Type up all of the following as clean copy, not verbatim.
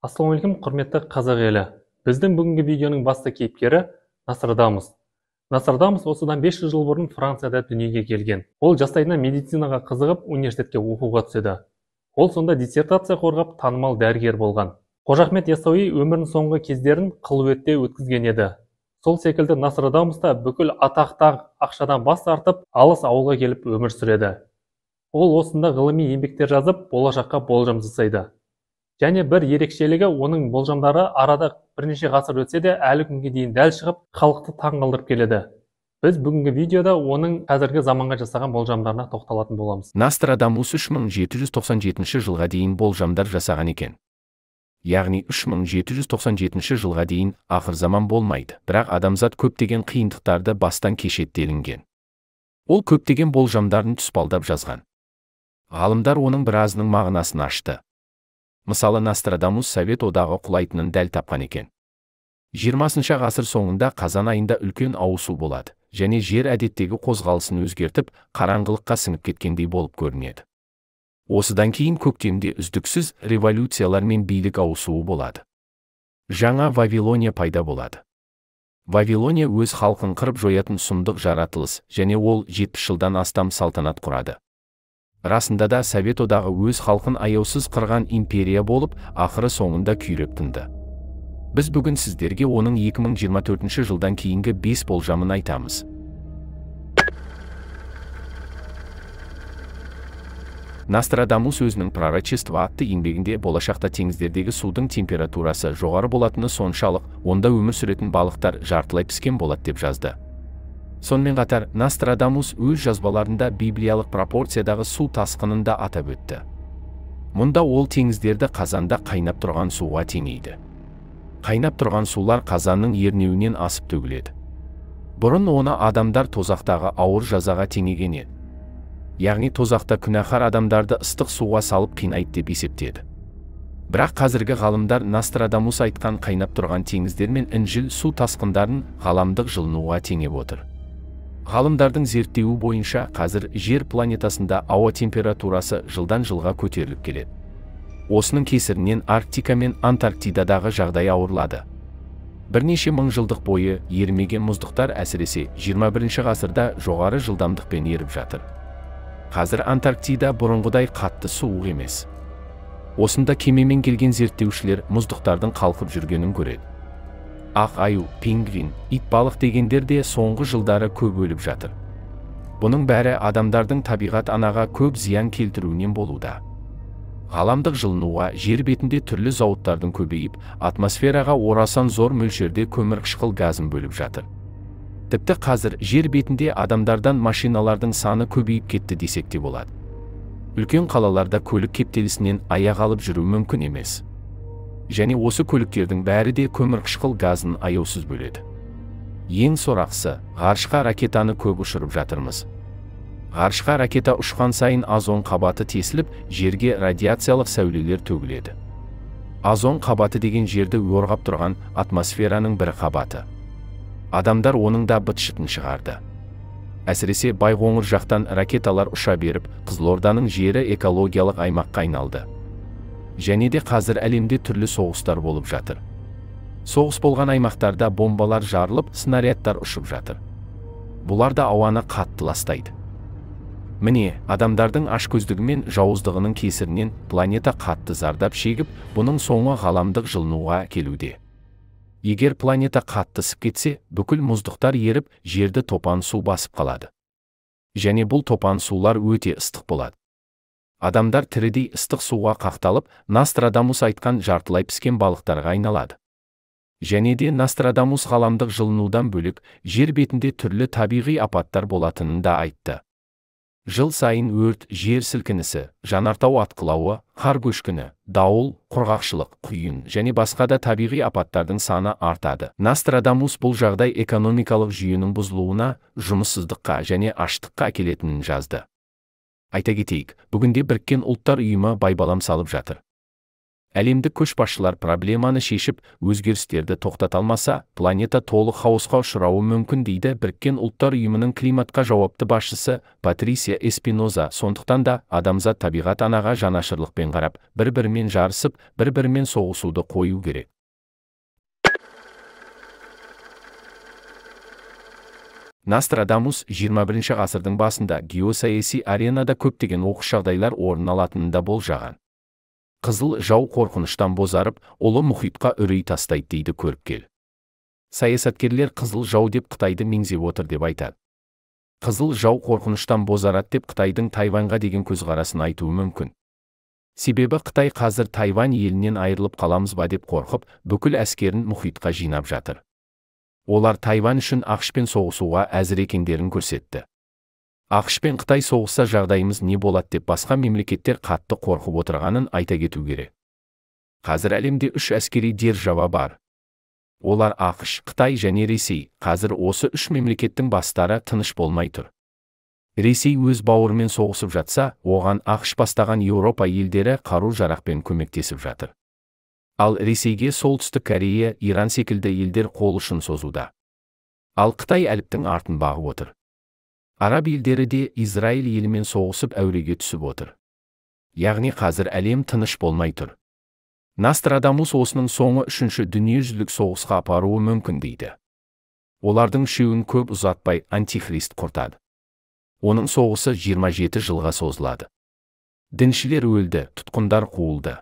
Ассалаумағалейкум, құрметті қазақ елі. Біздің бүгінгі видеоның басты кейіпкері Нострадамус. Нострадамус осыдан 500 жыл бұрын Францияда дүниеге келген. Ол жастайынан медицинаға қызығып, университетке оқуға түседі. Ол сонда диссертация қорғап, танымал дәрігер болған. Қожа Ахмет Яссауи өмірінің соңғы кездерін қылуетте өткізген еді. Сол секілді Нострадамус та бүкіл атақ-даңқ ақшадан бас тартып, алыс ауылға келіп өмір сүреді. Ол осында ғылыми еңбектер жазып, болашаққа болжам жасайды. Және бір ерекшелігі, оның болжамдары арада бірнеше ғасыр өтсе де әлі күнге дейін дәл шығып, халықты таң қалдырып келеді. Біз бүгінгі видеода оның қазіргі заманға жасаған болжамдарына тоқталатын боламыз. Нострадамус 3797 жылға дейін болжамдар жасаған екен. Яғни 3797 жылға дейін ақыр заман болмайды, бірақ адамзат көптеген қиындықтарды бастан кешеді делінген. Ол көптеген болжамдарын тұспалдап жазған. Ғалымдар оның біразының мағынасын ашты. Мысалы, Нострадамус Совет одағы құлайтынын дәл тапқан екен. 20 ғасыр соңында қазан айында үлкен ауысу болады, және жер әдеттегі қозғалысын өзгертіп, қараңғылыққа сіңіп кеткендей болып көрінеді. Осыдан кейін көктемде үздіксіз революциялар мен билік ауысуы болады. Жаңа Вавилония пайда болады. Вавилония өз халқын қырып жоятын сұмдық жаратылыс, және ол 70 жылдан астам салтанат құрады. Расында да Совет одағы өз халқын аяусыз қырған империя болып, ақыры соңында күйреп тынды. Біз бүгін сіздерге оның 2024 жылдан кейінгі 5 болжамын айтамыз. Нострадамус өзінің «Пророчество» атты еңбегінде болашақта теңіздердегі судың температурасы жоғары болатыны соншалық, онда өмір сүретін балықтар жартылай піскен болады деп жазды. Сонымен қатар, Нострадамус өз жазбаларында библиялық пропорциядағы су тасқынын да атап өтті. Мұнда ол теңіздерді қазанда қайнап тұрған суға теңейді. Қайнап тұрған сулар қазанның ернеуінен асып төгіледі. Бұрын оны адамдар тозақтағы ауыр жазаға теңеген еді. Яғни тозақта күнәһар адамдарды ыстық суға салып қинайды деп есептеді. Бірақ қазіргі ғалымдар Нострадамус айтқан қайнап тұрған теңіздер мен інжіл су тасқындарын ғаламдық жылынуға теңеп отыр. Ғалымдардың зерттеуі бойынша қазір жер планетасында ауа температурасы жылдан жылға көтеріліп келеді. Осының кесірінен Арктика мен Антарктидадағы жағдай ауырлады. Бірнеше мың жылдық бойы ерімеген мұздықтар әсіресе 21 ғасырда жоғары жылдамдықпен еріп жатыр. Қазір Антарктида бұрынғыдай қатты суық емес. Осында кемемен келген зерттеушілер мұздықтардың қалқып жүргенін көреді. Ақ аю, пингвин, итбалық дегендер де соңғы жылдары көп өліп жатыр. Бұның бәрі адамдардың табиғат анаға көп зиян келтіруінен болуда. Ғаламдық жылынуға жер бетінде түрлі зауыттардың көбейіп, атмосфераға орасан зор мөлшерде көмірқышқыл газын бөліп жатыр. Тіпті қазір жер бетінде адамдардан машиналардың саны көбейіп кетті десек те болады. Үлкен қалаларда көлік кептелісінен аяқ алып жүру мүмкін емес. Және осы көліктердің бәрі де көмірқышқыл газын аяусыз бөледі. Ең сорақысы, ғарышқа ракетаны көп ұшырып жатырмыз. Ғарышқа ракета ұшқан сайын озон қабаты тесіліп, жерге радиациялық сәулелер төгіледі. Озон қабаты деген жерді орғап тұрған атмосфераның бір қабаты. Адамдар оның да быт-шытын шығарды. Әсіресе Байқоңыр жақтан ракеталар ұша беріп, Қызылорданың жері экологиялық аймаққа айналды. Және де қазір әлемде түрлі соғыстар болып жатыр. Соғыс болған аймақтарда бомбалар жарылып, снарядтар ұшып жатыр. Бұлар да ауаны қатты ластайды. Міне, адамдардың ашкөздігі мен жауыздығының кесірінен планета қатты зардап шегіп, бұның соңы ғаламдық жылынуға келуде. Егер планета қатты ысып кетсе, бүкіл мұздықтар еріп, жерді топан су басып қалады. Және бұл топан сулар өте ыстық болады. Адамдар тірідей ыстық суға қақталып, Нострадамус айтқан жартылай піскен балықтарға айналады. Және де Нострадамус ғаламдық жылынудан бөлек, жер бетінде түрлі табиғи апаттар болатынын да айтты. Жыл сайын өрт, жер сілкінісі, жанартау атқылауы, қар көшкіні, дауыл, құрғақшылық, құйын және басқа да табиғи апаттардың саны артады. Нострадамус бұл жағдай экономикалық жүйенің бұзылуына, жұмыссыздыққа және аштыққа әкелетінін жазды. Айта кетейік, бүгінде Біріккен Ұлттар Ұйымы байбалам салып жатыр. Әлемдік көшбасшылар проблеманы шешіп, өзгерістерді тоқтата алмаса, планета толық хаосқа ұшырауы мүмкін дейді Біріккен Ұлттар Ұйымының климатқа жауапты басшысы Патрисия Эспиноза. Сондықтан да адамзат табиғат анаға жанашырлықпен қарап, бір-бірімен жарысып, бір-бірімен соғысуды қою керек. Нострадамус 21 ғасырдың басында геосаяси аренада көптеген оқыс жағдайлар орын алатынын да болжаған. Қызыл жау қорқыныштан бозарып, ұлы мұхитқа үрей тастайды дейді көріпкел. Саясаткерлер қызыл жау деп Қытайды меңзеп отыр деп айтады. Қызыл жау қорқыныштан бозарады деп Қытайдың Тайваньға деген көзқарасын айтуы мүмкін. Себебі Қытай қазір Тайвань елінен айырылып қаламыз ба деп қорқып, бүкіл әскерін мұхитқа жинап жатыр. Олар Тайвань үшін АҚШ-пен соғысуға әзір екендерін көрсетті. АҚШ пен Қытай соғысса жағдайымыз не болады деп басқа мемлекеттер қатты қорқып отырғанын айта кету керек. Қазір әлемде 3 әскери держава бар. Олар АҚШ, Қытай және Ресей. Қазір осы 3 мемлекеттің бастары тыныш болмай тұр. Ресей өз бауырымен соғысып жатса, оған АҚШ бастаған Еуропа елдері қару-жарақпен көмектесіп жатыр. Ал Ресейге Солтүстік Корея, Иран секілді елдер қол ұшын созуда. Ал Қытай әліптің артын бағып отыр. Араб елдері де Израиль елімен соғысып әуреге түсіп отыр. Яғни қазір әлем тыныш болмай тұр. Нострадамус осының соңы 3-ші дүниежүзілік соғысқа апаруы мүмкін дейді. Олардың үшеуін көп ұзатпай антихрист құртады. Оның соғысы 27 жылға созылады. Діншілер өлді, тұтқындар қуылды.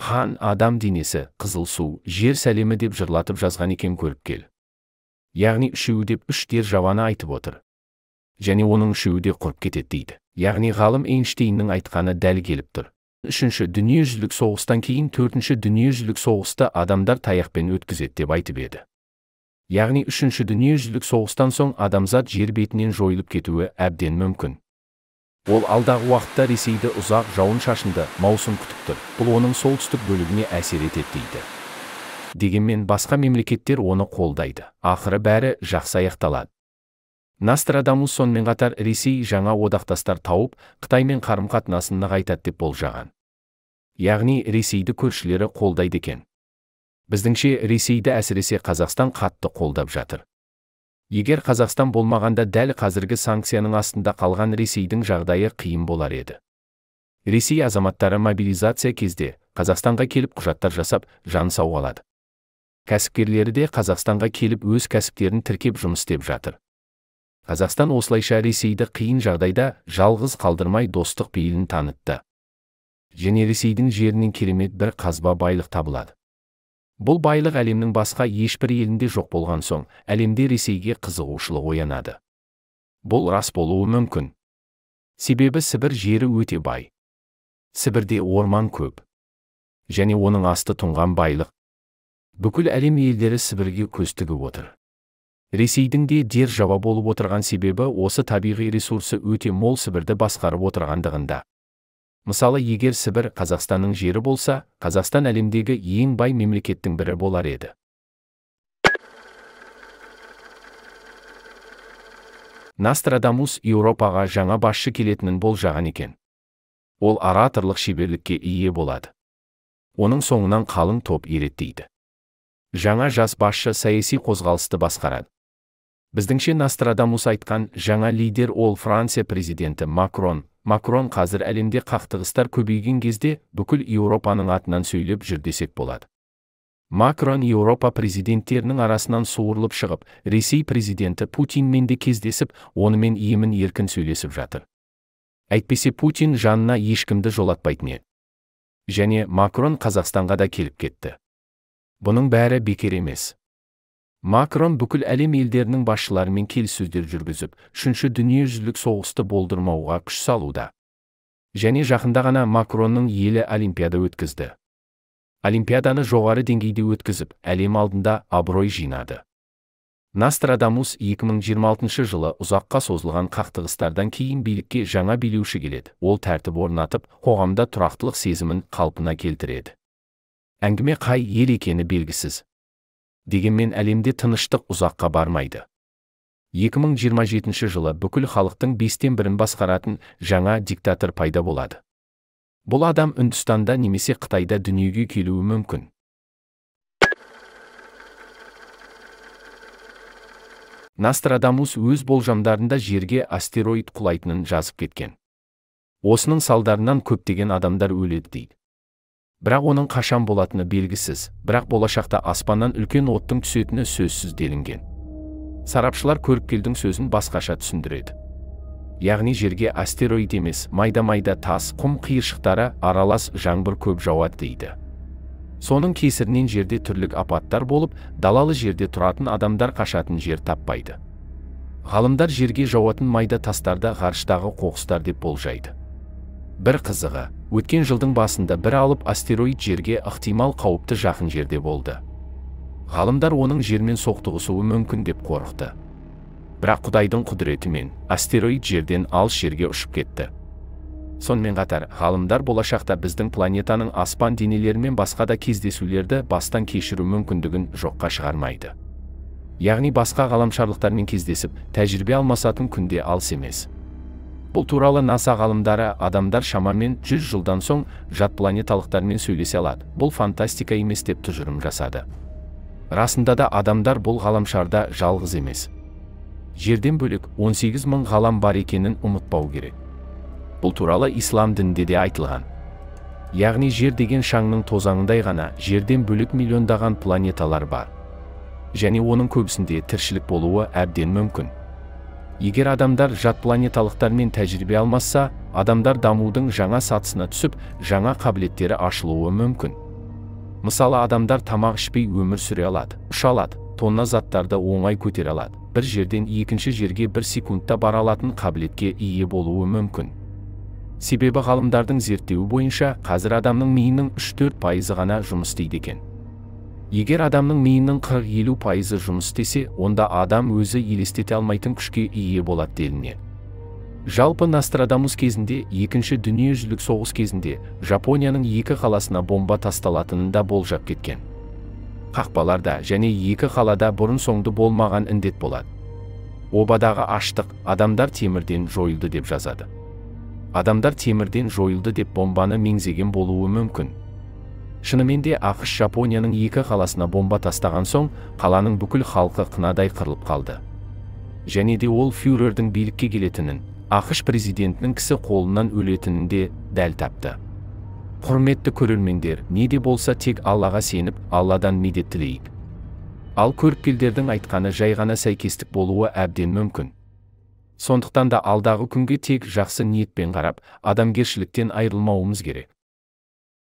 Қан, адам денесі, қызыл су, жер сәлемі деп жырлатып жазған екен көріпкел. Яғни үшеуі деп 3 державаны айтып отыр. Және оның үшеуі де құрып кетеді дейді. Яғни ғалым Эйнштейннің айтқаны дәл келіп тұр. 3-ші дүниежүзілік соғыстан кейін 4-ші дүниежүзілік соғысты адамдар таяқпен өткізеді деп айтып еді. Яғни 3-ші дүниежүзілік соғыстан соң адамзат жер бетінен жойылып кетуі әбден мүмкін. Ол алдағы уақытта Ресейді ұзақ жауын-шашынды маусым күтіп тұр. Бұл оның солтүстік бөлігіне әсер етеді дейді. Дегенмен басқа мемлекеттер оны қолдайды. Ақыры бәрі жақсы аяқталады. Нострадамус сонымен қатар Ресей жаңа одақтастар тауып, Қытаймен қарым-қатынасын нығайтады деп болжаған. Яғни Ресейді көршілері қолдайды екен. Біздіңше Ресейді әсіресе Қазақстан қатты қолдап жатыр. Егер Қазақстан болмағанда дәл қазіргі санкцияның астында қалған Ресейдің жағдайы қиын болар еді. Ресей азаматтары мобилизация кезде Қазақстанға келіп құжаттар жасап, жан сау алады. Кәсіпкерлері де Қазақстанға келіп өз кәсіптерін тіркеп жұмыс істеп жатыр. Қазақстан осылайша Ресейді қиын жағдайда жалғыз қалдырмай достық пейілін танытты. Және Ресейдің жерінен керемет бір қазба байлық табылады. Бұл байлық әлемнің басқа ешбір елінде жоқ болған соң, әлемде Ресейге қызығушылық оянады. Бұл рас болуы мүмкін. Себебі Сібір жері өте бай. Сібірде орман көп. Және оның асты тұнған байлық. Бүкіл әлем елдері Сібірге көз тігіп отыр. Ресейдің де держава болып отырған себебі осы табиғи ресурсы өте мол Сібірді басқарып отырғандығында. Мысалы, егер Сібір Қазақстанның жері болса, Қазақстан әлемдегі ең бай мемлекеттің бірі болар еді. Нострадамус Еуропаға жаңа басшы келетінін болжаған екен. Ол ораторлық шеберлікке ие болады. Оның соңынан қалың топ ереді дейді. Жаңа жас басшы саяси қозғалысты басқарады. Біздіңше Нострадамус айтқан жаңа лидер ол Франция президенті Макрон. Макрон қазір әлемде қақтығыстар көбейген кезде бүкіл Еуропаның атынан сөйлеп жүр десек болады. Макрон Еуропа президенттерінің арасынан суырылып шығып, Ресей президенті Путинмен де кездесіп, онымен емін еркін сөйлесіп жатыр. Әйтпесе Путин жанына ешкімді жолатпайтын еді. Және Макрон Қазақстанға да келіп кетті. Бұның бәрі бекер емес. Макрон бүкіл әлем елдерінің басшыларымен келіссөздер жүргізіп, 3-ші дүниежүзілік соғысты болдырмауға күш салуда. Және жақында ғана Макронның елі Олимпиада өткізді. Олимпиаданы жоғары деңгейде өткізіп, әлем алдында абырой жинады. Нострадамус 2026 жылы ұзаққа созылған қақтығыстардан кейін билікке жаңа билеуші келеді. Ол тәртіп орнатып, қоғамда тұрақтылық сезімін қалпына келтіреді. Әңгіме қай ел екені белгісіз. Дегенмен әлемде тыныштық ұзаққа бармайды. 2027 жылы бүкіл халықтың 1/5-ін басқаратын жаңа диктатор пайда болады. Бұл адам Үндістанда немесе Қытайда дүниеге келуі мүмкін. Нострадамус өз болжамдарында жерге астероид құлайтынын жазып кеткен. Осының салдарынан көптеген адамдар өледі дейді. Бірақ оның қашан болатыны белгісіз, бірақ болашақта аспаннан үлкен оттың түсетіні сөзсіз делінген. Сарапшылар көріпкелдің сөзін басқаша түсіндіреді. Яғни жерге астероид емес, майда-майда тас, құм қиыршықтары аралас жаңбыр көп жауады дейді. Соның кесірінен жерде түрлі апаттар болып, далалы жерде тұратын адамдар қашатын жер таппайды. Ғалымдар жерге жауатын майда тастарды ғарыштағы қоқыстар деп болжайды. Бір қызығы, өткен жылдың басында бір алып астероид жерге ықтимал қауіпті жақын жерде болды. Ғалымдар оның жермен соқтығысуы мүмкін деп қорықты. Бірақ Құдайдың құдіретімен астероид жерден алыс жерге ұшып кетті. Сонымен қатар, ғалымдар болашақта біздің планетаның аспан денелерімен басқа да кездесулерді бастан кешіру мүмкіндігін жоққа шығармайды. Яғни басқа ғаламшарлықтармен кездесіп, тәжірибе алмасатын күнде алыс емес. Бұл туралы НАСА ғалымдары адамдар шамамен 100 жылдан соң жат планеталықтармен сөйлесе алады. Бұл фантастика емес деп тұжырым жасады. Расында да адамдар бұл ғаламшарда жалғыз емес. Жерден бөлек 18 мың ғалам бар екенін ұмытпау керек. Бұл туралы ислам дінінде де айтылған. Яғни жер деген шаңның тозаңындай ғана жерден бөлек миллиондаған планеталар бар. Және оның көбісінде тіршілік болуы әбден мүмкін. Егер адамдар жат планеталықтармен тәжірибе алмасса, адамдар дамудың жаңа сатысына түсіп, жаңа қабілеттері ашылуы мүмкін. Мысалы, адамдар тамақ ішпей өмір сүре алады, ұша алады, тонна заттарды оңай көтере алады, бір жерден екінші жерге бір секундта бара алатын қабілетке ие болуы мүмкін. Себебі ғалымдардың зерттеуі бойынша, қазір адамның миының 3-4% ғана жұмыс істейді екен. Егер адамның миының 40-50% жұмыс істесе, онда адам өзі елестете алмайтын күшке ие болады делінеді. Жалпы Нострадамус кезінде, екінші дүниежүзілік соғыс кезінде Жапонияның екі қаласына бомба тасталатынын да болжап кеткен. Қақпаларда және екі қалада бұрын-соңды болмаған індет болады. Обадағы аштық, адамдар темірден жойылды деп жазады. Адамдар темірден жойылды деп бомбаны меңзеген болуы мүмкін. Шынымен де ақш Жапонияның екі қаласына бомба тастаған соң, қаланың бүкіл халқы қынадай қырылып қалды. Және де ол фюрердің билікке келетінін, ақш президентінің кісі қолынан өлетінін де дәл тапты. Құрметті көрермендер, не де болса тек Аллаға сеніп, Алладан медет тілейік. Ал көріпкелдердің айтқаны жай ғана сәйкестік болуы әбден мүмкін. Сондықтан да алдағы күнге тек жақсы ниетпен қарап, адамгершіліктен айырылмауымыз керек.